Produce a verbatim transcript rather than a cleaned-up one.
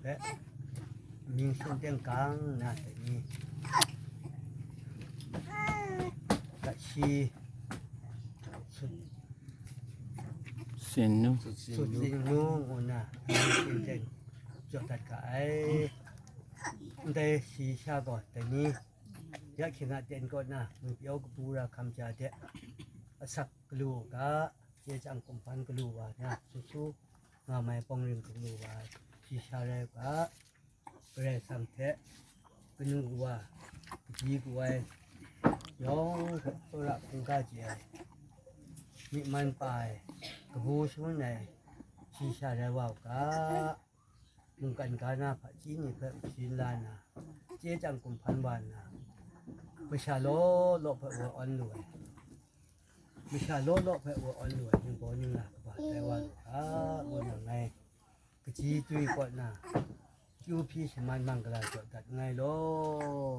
Hpe, mying shin teng gang na dai ni, gashi, sut, Sin nu. sut zing nu ngu na mying shin teng jaw dat ga ai. Ndai shi sha gaw dai ni, ya hkying a ten kaw na ngwi pyaw kabu ra hkam ja de, asak galu u ga, chye chyang kumhpan galu wa na, su su nga mai pawng ring galu wa, shi sha rai u ga, Karai Kasang hte kanu kawa, kaji kawai yawng hpe tsawra hkungga chye ai, myi man pa ai, kabu shangun ai, shi sha rai wa u ga, mungkan ga na hpaji ni hpe sharin la nna, chye chyang kumhpan wa nna, masha law law hpe wa awn lu ai, masha law law hpe wa awn lu ai ningbaw ningla kaba tai wa lu ga, ngu nna ngai kaji twi kaw na, kyu hpyi shaman manggala jaw dat nngai law.